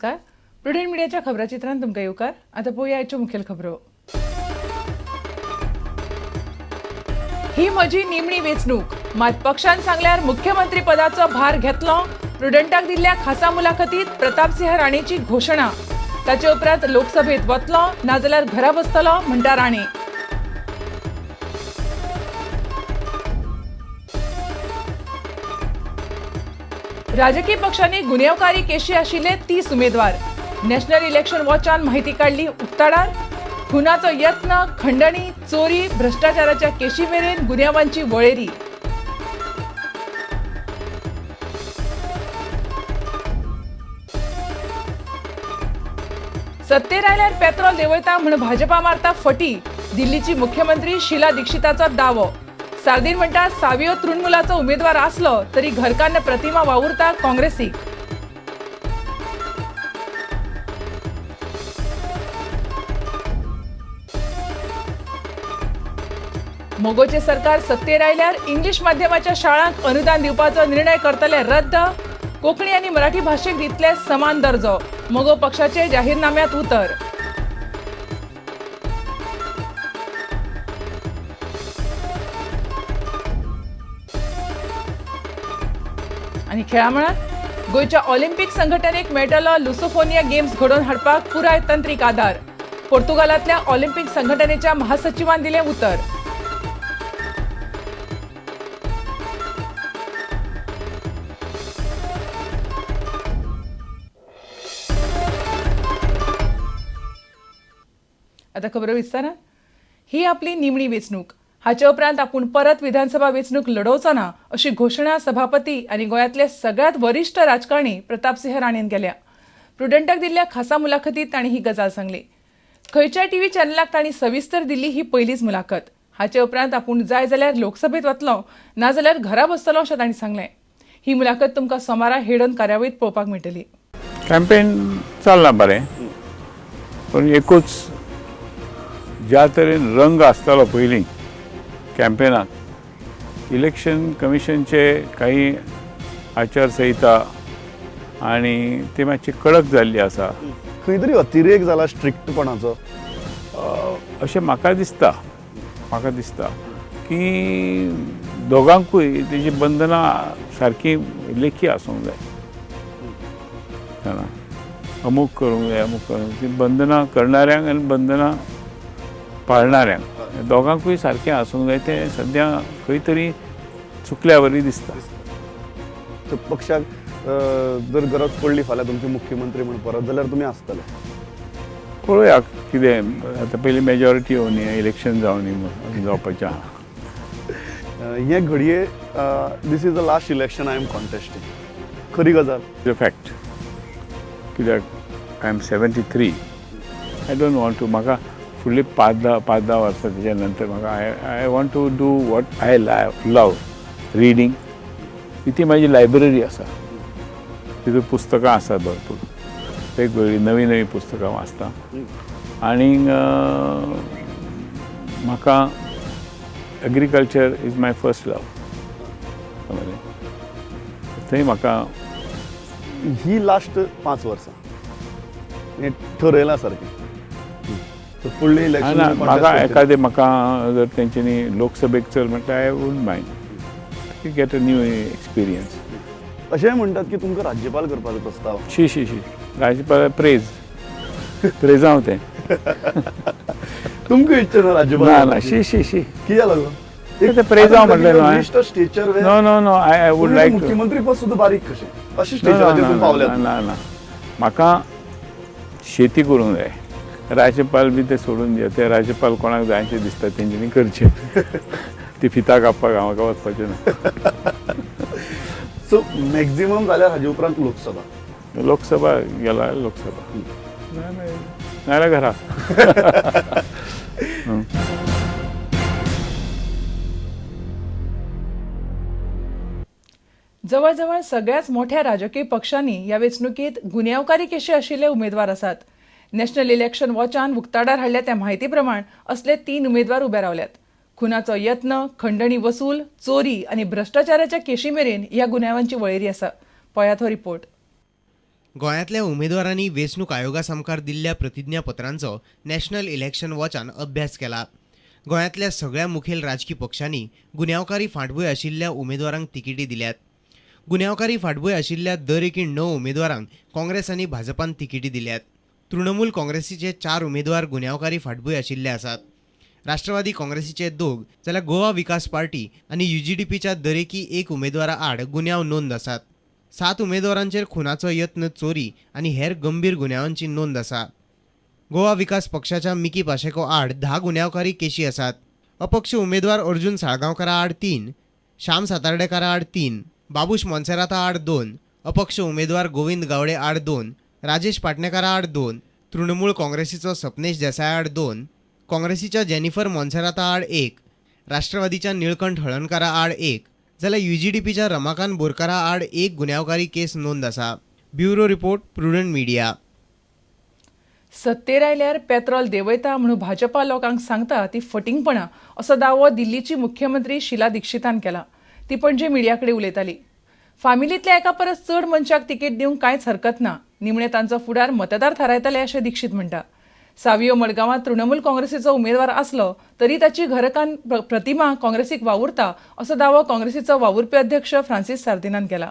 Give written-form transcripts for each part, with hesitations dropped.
नमस्कार, प्रुडंट मिडियाच्या खबराचित्रांत तुमकां येवकार. आतां पळोवया आयच्यो मुखेल खबरो. ही म्हजी निमणी वेंचणूक, मात पक्षान सांगल्यार मुख्यमंत्री पदाचो भार घेतलो. प्रुडंटाक दिल्ल्या खासा मुलाखतीत प्रतापसिंह राणेची घोशणा. ताचे उपरांत लोकसभेत वतलो नाजाल्यार घरा बसतलो म्हणटा राणे. राजकीय पक्षांनी गुन्यांवकारी केशी आशिल्ले 30 उमेदवार. नॅशनल इलेक्शन वॉचान माहिती काडली उक्ताडार. खुनाचो यत्न, खंडणी, चोरी, भ्रष्टाचाराच्या केशी मेरेन गुन्यांवांची वळेरी. सत्तेर आयल्यार पेत्रोल देंवयता म्हूण भाजपा मारता फटी, दिल्लीची मुख्यमंत्री शीला दीक्षिताचो दावो. सार्दीन म्हणटा सावियो तृणमूलाचो उमेदवार आसलो तरी घरकान्न प्रतिमा वावुरता काँग्रेसीक. मोगोचे सरकार सत्तेर आयल्यार इंग्लीश माध्यमाच्या शाळांक अनुदान दिवपाचो निर्णय करतले रद्द. कोंकणी आनी मराठी भाशेक दितले समान दर्जो, मगो पक्षाचे जाहीरनाम्यात उतर. आनी खेळामळार गोंयच्या ऑलिम्पिक संघटनेक मेळटलो लुसोफोनिया गेम्स घडोवन हाडपाक पुराय तंत्रीक आदार. पोर्तुगालांतल्या ऑलिम्पिक संघटनेच्या महासचिवान दिलें उतर. आता खबरो विस्तारान. ही आपली निमणी वेंचणूक, हाचे उपरांत आपूण परत विधानसभा वेंचणूक लढोवचो ना अशी घोशणा सभापती आनी गोंयांतले सगळ्यात वरिश्ठ राजकारणी प्रतापसिंह राणेन केल्या. प्रुडंटाक दिल्ल्या खासा मुलाखतीत तांणी ही गजाल सांगली. खंयच्याय टीव्ही चॅनलाक तांणी सविस्तर दिल्ली ही पयलीच मुलाखत. हाचे उपरांत आपूण जाय जाल्यार लोकसभेत वतलो नाजाल्यार घरा बसतलो अशें तांणी सांगलें. ही मुलाखत तुमकां सोमारा हेडन कार्यावळींत पळोवपाक मेळटली. कॅम्पेन चल्लां बरें, पूण एकूच ज्या तरेन रंग आसतालो पयलीं कॅम्पेनाक, इलेक्शन कमिशनचे काही आचारसंहिता आनी ते मातशी कडक जाल्ली आसा. खंय तरी अतिरेक जाला स्ट्रिक्टपणाचो अशें म्हाका दिसता. म्हाका दिसता की दोगांकूय तेजी बंधनां सारकी लेखी आसूंक जाय. जाणा, अमूक करूंक जाय, अमूक करूंक, ती बंधनां करणाऱ्यांक आनी बंधनां पाळणाऱ्यांक दोगांकूय सारकें आसूंक जाय. तें सद्या खंय तरी चुकल्या वरी दिसता. पक्षाक जर गरज पडली फाल्यां तुमचे मुख्यमंत्री म्हूण परत जाल्यार तुमी आसतले. पळोवया कितें आतां, पयलीं मेजॉरिटी येवनी, इलेक्शन जावनी म्हूण जावपाचें आहा. हें घडये this is the last election I am contesting, खरी गजाल? Is a fact. कित्याक I am 73, I don't want to, म्हाका फुडली 5-10 वर्सां तेच्या नंतर म्हाका I want to do what I love, reading. ती म्हाजी लायब्ररी आसा, तितूंत पुस्तकां आसात भरपूर, वेगवेगळीं नवीं नवीं पुस्तकां वाचता. आनी म्हाका agriculture is my first love, समजलें? थंय म्हाका ही लास्ट 5 वर्सां हें ठरयलां सारकें. फुडलें इलेक्शन म्हाका एखादें, म्हाका जर तेंच्यांनी लोकसभेक चल म्हटल्यार I wouldn't mind, get a new experience. अशेंय म्हणटात की तुमकां राज्यपाल करपाचो प्रस्ताव. शी शी शी, राज्यपाल प्रेज प्रेजांव तें. तुमकां इच्छा ना राज्यपाल? ना ना, शी शी शी, कित्याक लागून? तें प्रेजांव म्हणलें न्हू. No no no, I would like मुख्यमंत्री पद सुद्दां बारीक कशें अशें स्टेचराचेर तुमी पावल्यात. ना ना, म्हाका शेती करूंक जाय. राज्यपाल बी ते सोडून दिया, ते राज्यपाल कोणाक जायशें दिसता तेंच्यांनी करचें. ती फिता कापपाक म्हाका वचपाचें ना. सो मॅक्झिमम जाल्यार हाजे उपरांत लोकसभा. लोकसभा गेला, लोकसभा नाजाल्यार घरा. जवळजवळ सगळ्याच मोठ्या राजकीय पक्षांनी ह्या वेंचणुकेंत गुन्यांवकारी केशी आशिल्ले उमेदवार आसात. नॅशनल इलेक्शन वॉचान उक्ताडार हाडल्या त्या म्हायती प्रमाण असले 3 उमेदवार उबे रावल्यात. खुनाचो यत्न, खंडणी वसूल, चोरी आनी भ्रष्टाचाराच्या केशी मेरेन ह्या गुन्यांवांची वळेरी आसा. पळयात हो रिपोर्ट. गोंयांतल्या उमेदवारांनी वेंचणूक आयोगा सामकार दिल्ल्या प्रतिज्ञापत्रांचो नॅशनल इलेक्शन वॉचान अभ्यास केला. गोंयांतल्या सगळ्या मुखेल राजकी पक्षांनी गुन्यांवकारी फाटभूंय आशिल्ल्या उमेदवारांक तिकेटी दिल्यात. गुन्यांवकारी फाटभूंय आशिल्ल्या दर एकी 9 उमेदवारांक काँग्रेस आनी भाजपान तिकेटी दिल्यात. तृणमूल काँग्रेसीचे 4 उमेदवार गुन्यांवकारी फाटभूंय आशिल्ले आसात. राष्ट्रवादी काँग्रेसीचे 2 जाल्यार गोवा विकास पार्टी आनी UGDPच्या दरेकी 1 उमेदवारा आड गुन्यांव नोंद आसात. 7 उमेदवारांचेर खुनाचो यत्न, चोरी आनी हेर गंभीर गुन्यांवांची नोंद आसा. गोवा विकास पक्षाच्या मिकी पाशेको आड 10 गुन्यांवकारी केशी आसात. अपक्ष उमेदवार अर्जुन साळगांवकारा आड 3, श्याम सातार्डेकारा आड 3, बाबूश मोन्सेराता आड 2, अपक्ष उमेदवार गोविंद गावडे आड 2, राजेश पाटणेकारा आड 2, तृणमूल काँग्रेसीचो सपनेश देसाय आड 2, काँग्रेसीच्या जेनिफर मोन्सेराता आड 1, राष्ट्रवादीच्या निळकंठ हळणकारा आड 1 जाल्यार UGDPच्या रमाकांत बोरकारा आड 1 गुन्यांवकारी केस नोंद आसा. Bureau report, Prudent Media. सत्तेर आयल्यार पेट्रोल देंवयता म्हणून भाजपा लोकांक सांगता ती फटिंगपणां असो दावो दिल्लीची मुख्यमंत्री शिला दीक्षितान केला. ती पणजे मिडिया कडेन उलयताली. फामिलींतल्या एका परस चड मनशाक तिकेट दिवंक कांयच हरकत ना, निमणे तांचो फुडार मतदार थारायतले अशें दीक्षित म्हणटा. सावियो मडगांवांत तृणमूल काँग्रेसीचो उमेदवार आसलो तरी ताची घरकान्न प्रतिमा काँग्रेसीक वावुरता असो दावो काँग्रेसीचो वावुरपी अध्यक्ष फ्रांसीस सार्दिनान केला.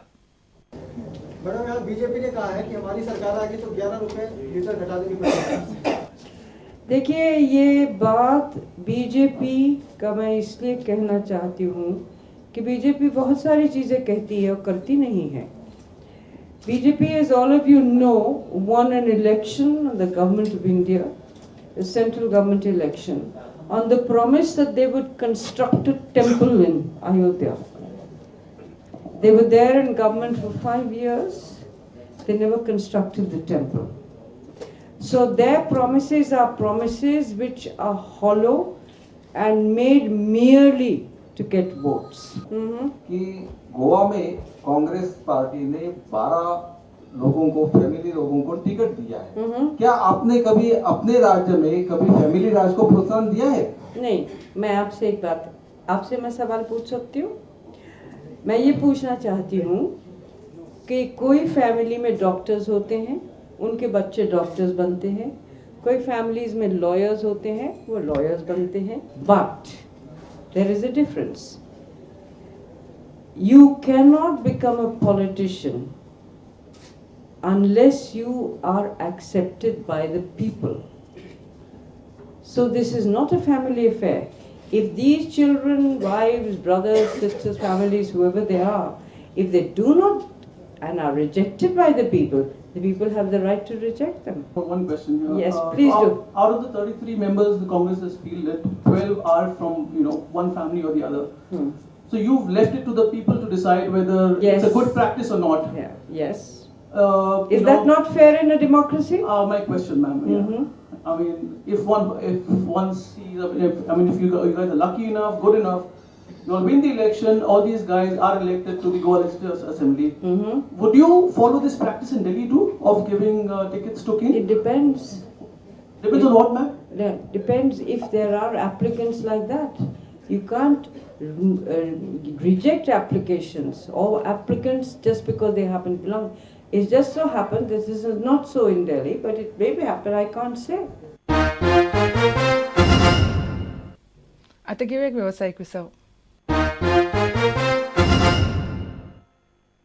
मैडम, यहाँ बीजेपी ने कहा है कि हमारी सरकार आएगी तो 11 रुपए लीटर घटा देगी पेट्रोल। देखिए, ये बात बीजेपी का मैं इसलिए कहना चाहती हूँ कि बीजेपी बहुत सारी चीज़ें कहती है और करती नहीं है। BJP, as all of you know, won an election on the government of India, the central government election, on the promise that they would construct a temple in Ayodhya. They were there in government for 5 years. They never constructed the temple. So their promises are promises which are hollow and made merely to get votes. कि गोवा में Congress party ने 12 लोगों को, family लोगों को ticket दिया है। क्या आपने कभी अपने राज्य में कभी फैमिली राज को प्रोत्साहन दिया है? नहीं, मैं आपसे एक बात, आपसे मैं सवाल पूछ सकती हूँ? मैं ये पूछना चाहती हूँ कि कोई फैमिली में डॉक्टर्स होते हैं, उनके बच्चे डॉक्टर्स बनते हैं, कोई फैमिलीज़ में लॉयर्स होते हैं, वो लॉयर्स बनते हैं। But there is a difference. You cannot become a politician unless you are accepted by the people. So this is not a family affair. If these children, wives, brothers, sisters, families, whoever they are, if they do not and are rejected by the people have the right to reject them. One question here. Yes, please do. Out of the 33 members the Congress has fielded, 12 are from, you know, one family or the other. So you've left it to the people to decide whether it's a good practice or not. Yeah. Yes. Is that not fair in a democracy? My question, ma'am. Yeah. I mean, if one sees, if you guys are lucky enough, good enough, you all win the election, all these guys are elected to the Goa Legislative Assembly. Would you follow this practice in Delhi too, of giving tickets to kin? It depends. Depends on what, ma'am? Yeah, depends if there are applicants like that. You can't reject applications or applicants just because they happen to belong. It just so happened that this is not so in Delhi, but it may be happen, I can't say. आता घेऊया एक व्यावसायिक विसव.